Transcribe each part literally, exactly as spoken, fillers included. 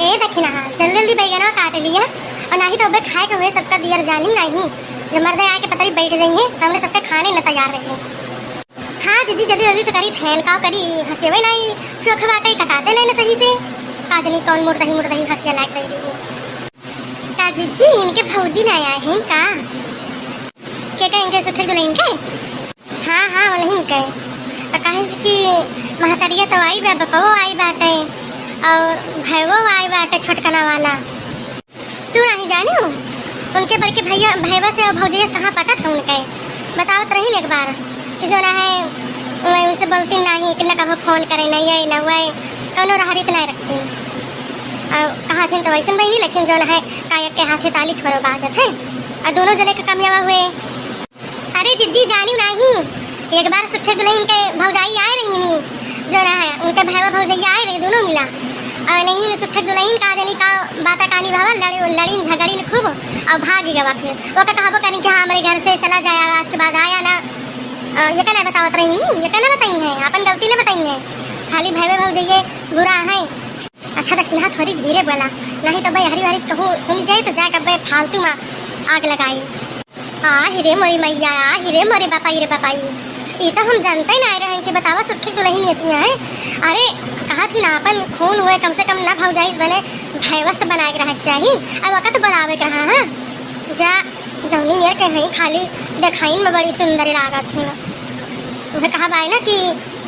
ए दखिनहा, जल्दी जल्दी बैगनवा काट लिया, और नाही तो अबे खाए के हुए सबका दियर जानी नाही। जब मर्दे आके पतरी बैठ गई है, तो हमरे सबके खाने न तैयार रही। हाँ जिज्जी, जल्दी जल्दी तो करी थैन, का करी, हंसेवे नाही, चोख बाटे, कटाते नाही न सही से। का जनी कौन मुर्दही मुर्दही हंसिया लाग गई दी। का जिज्जी, इनके भौजी ना आए हैं का? के का इनके सुखे दुल्हन के? हाँ, हाँ, उन्हीं के। तो कहे से कि महतरिया तो आई बा, बपवो आई बाटे, और भैवो आई बाटे, छोटकना वाला। तू नहीं जानियो? उनके बड़के भैया, भैया से और भौजैया से हाँ पटत है उनके। बतावत रही एक बार कि जो ना है, मैं उनसे बोलती नहीं कि न कभो फोन करे, नहीं आई, न हुआ, कौनो रहरित नहीं रखती। और कहा थे तो वैसन बहनी, लेकिन जो ना है, कायक के हाथे ताली थोड़ो बाजत है। और दोनों जने के कमियावा हुए। अरे जिज्जी, जानियो नाही, एक बार सुखे दुल्हन के भौजाई आए रही नी, जो ना है, उनके भैया भौजैया आए रहे दोनों मिला। और नहीं, सुखे दुल्हन का जनी का बाता कानी भावा, लड़े, लड़ीन झगड़ीन खूब और भागी गवा फिर। वो का कहबो करी कि हाँ, हमरे घर से चला जाए, आज के बाद आया ना। अ, ये का ना बतावत रही नी, ये का ना बताई है, अपन गलती ना बताई है, खाली भैया भौजैया बुरा है। अच्छा दखिनहा, थोड़ी धीरे बोला, नहीं तो भाई हरी हरी कहूँ सुन जाए तो जाके भाई फालतू में आग लगाई। आ हिरे मोरी मैया, आ हिरे मोरे बापाई रे बापाई, ई तो हम जानते ही ना रहे कि बतावा सुखे दुल्हन ऐसी है। अरे कहा थी ना, अपन खून हुए, कम से कम ना भौजाई बने, भैवस तो बनाए के रहे के चाही। अब वक्त बनावे के रहा है। जा, जौनी मेर कहीं खाली देखाइन में बड़ी सुंदर लागत है। वह कहा बाय ना कि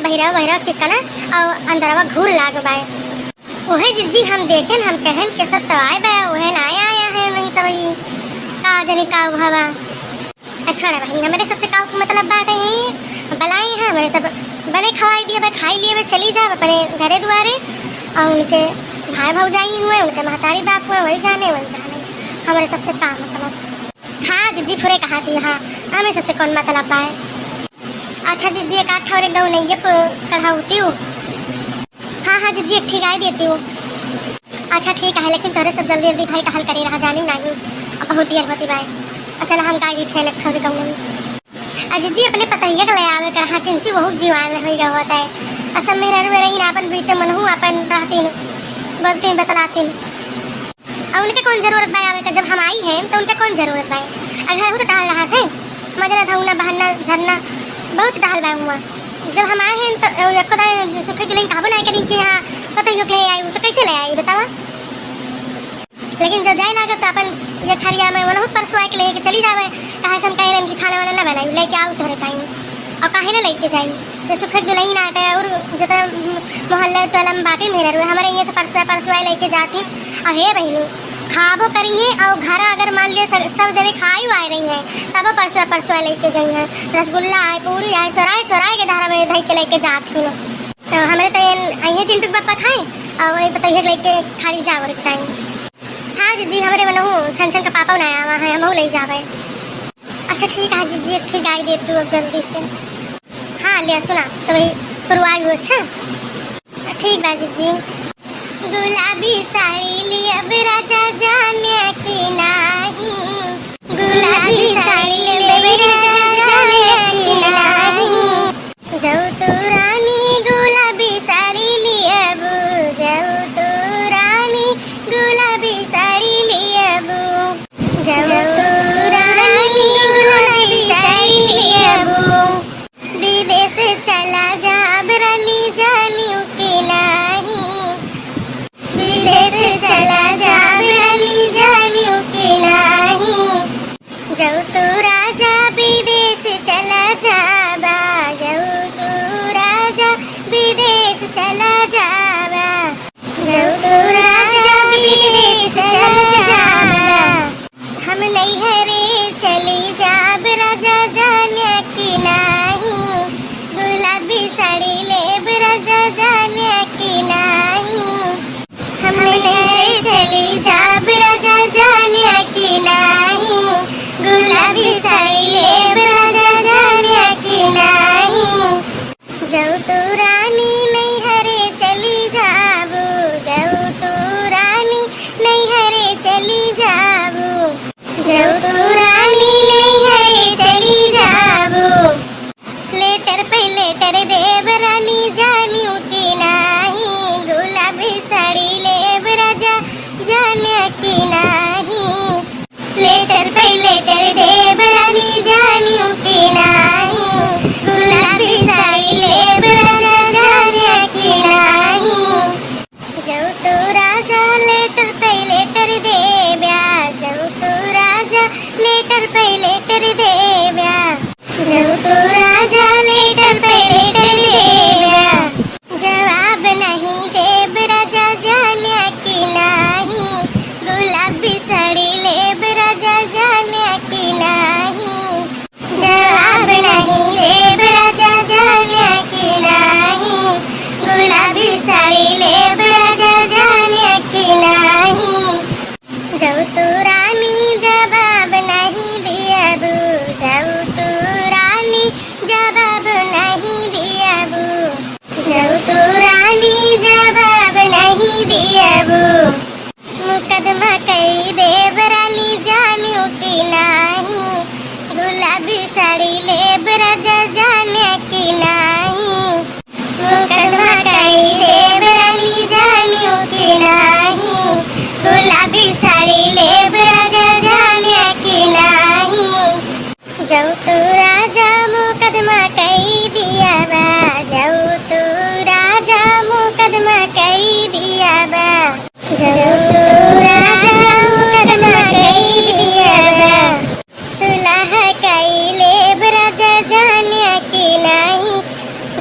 बहिरा बहिरा चिकना और अंदरवा घूर लाग बाय। ओहे जिज्जी, हम देखेन, हम कहेन के सब तो आए बा, ओहे ना आया, आया है नहीं सब, ई का जनी का हुआ बा। अच्छा रे बहिन, हमरे सबसे का मतलब बाटे है, बलाई है, हमरे सब बने खवाई दिए बा, खाई लिए बा, चली जाब अपने घरे दुआरे। और उनके भाई भौजाई हुए, उनके महतारी बाप हुए, वही जाने, वही जाने, हमरे सबसे का मतलब। हाँ जिज्जी, फुरे कहा थी, हाँ, हमें सबसे कौन मतलब बा। अच्छा जिज्जी, एक आध ठौरे गौनैये प-, कढ़ौती हूँ। हाँ, हाँ, जिज्जी, एक ठे गाय देती हूँ। अच्छा, ठीक है, लेकिन तोरे सब जल्दी, जल्दी भाई टहल करे रहा, जानी नाही, अब बहुत देर होती बाय। अच्छा, ला हम गाय दी थे, एक ठौरे गौनैये। आ जिज्जी, अपने पतैया के ले आवे कर, हाँ, किंची बहुत जीवान हुई गए होता है। आ सब मेहरारू रही ना, अपन बीच मनहू अपन रहती, बोलती, बतलाती। और उनके कौन जरूरत बा आवे के, जब हम आई हैं तो उनके कौन जरूरत बा? अगर हूँ तो टहल रहा थे, मजना धौना बहना झरना बहुत टहल बा हुआ। जब हम आए हैं तो एको दाए सुखे के लिए कहबो नहीं करी कि हाँ पतैयो के ले आई, तो कैसे ले आई बतावा? लेकिन जब जाए लागत तो अपन ये थरिया में वनहु परसुआ के लेके चली जावे, काहे से हम कह रहे हैं कि खाना वाना ना बनाई, लेके आओ तोहरे टाइम। और काहे ना लेके जाई? जैसे खुद दुल्हन आटे और जितना मोहल्ले टोला में बाटे मेहरारू, हमारे यहाँ से परसुआ, परसुआ लेके जाती। अब हे बहिनी, खाबो करी है और घर अगर मान लिया सब, सब जने खाई वाई रही है, तब परसुआ, परसुआ लेके जाई है। रसगुल्ला आए, पूरी आए, चोराए, चोराए के धारा में धई के लेके जाती है। तो हमारे तो ये, ये चिंटू के पापा खाए और वही पतैया के लेके खाली जाओ एक टाइम। हाँ जिज्जी, हमारे मनहु छन छन का पापा ना आवा है, हमहू ले जावे। अच्छा ठीक है जिज्जी, एक ठीक आई दे तू अब जल्दी से। हाँ, ले सुना, सबही पुरवाई हो, अच्छा? ठीक बा जिज्जी। गुलाबी साड़ी लियब राजा जाने की नाही, गुलाबी साड़ी लियब राजा जाने की नाही। जौ तू रानी गुलाबी साड़ी लियबू, जौ तू रानी गुलाबी साड़ी लियबू। जब तू रानी गुलाबी साड़ी लेबू। विदेश चला जाब रानी जानियो कि नाही। विदेश चला जाब रानी जानियो कि नाही। जब तू राजा विदेश चला जाबा, जब तू राजा विदेश चला जाबा। जब तू राजा विदेश चला जाबा, हम नैहरे चली जाब राजा जाने की नाही। गुलाबी साड़ी लेब राजा जाने की नाही। हम नैहरे चली जाब राजा जाने की नाही। गुलाबी साड़ी लेब राजा जाने की नाही। जौ तू रानी नैहरे चली जाबू, जौ तू रानी नैहरे चली जाबू, जौ तू रानी नैहरे चली जाबू। लेटर पे लेटर देब रानी जानियो कि नाही, गुलाबी साड़ी लेब राजा जब तू राजा मुकदमा कई दिया ना, सुलह कई लेब राजा जाने की नाही,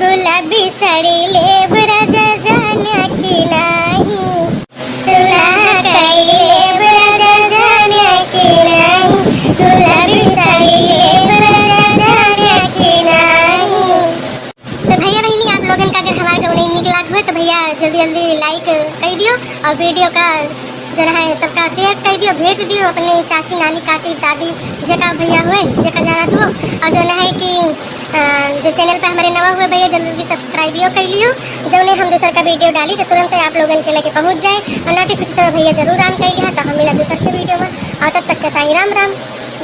रुला बिसरी लेब राजा जाने की नाही, सुलह कई लेब राजा जाने की नाही, रुला बिसरी लेब राजा जाने की नाही। तो भैया बहिनी, आप लोगन का अगर हमार गौनई नीक लाग होए तो भैया जल्दी जल्दी like कई दियो और video का जौन है सबका share कई दियो, भेज दियो अपने चाची, नानी, काकी, दादी, जेका भैया होए, जेका जानत हो। और जौन है कि, अ, जो channel पे हमारे नवा हुए भैया जल्दी जल्दी subscribe यो कई लियो, जौने हम दूसर का video डाली तो तुरंत आप लोगन के लगे पहुँच जाए और notification भैया जरूर on कई लिहा, तो हम मिला दूसर के video में। और तब तक के ताई राम राम,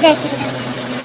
जय श्री राम।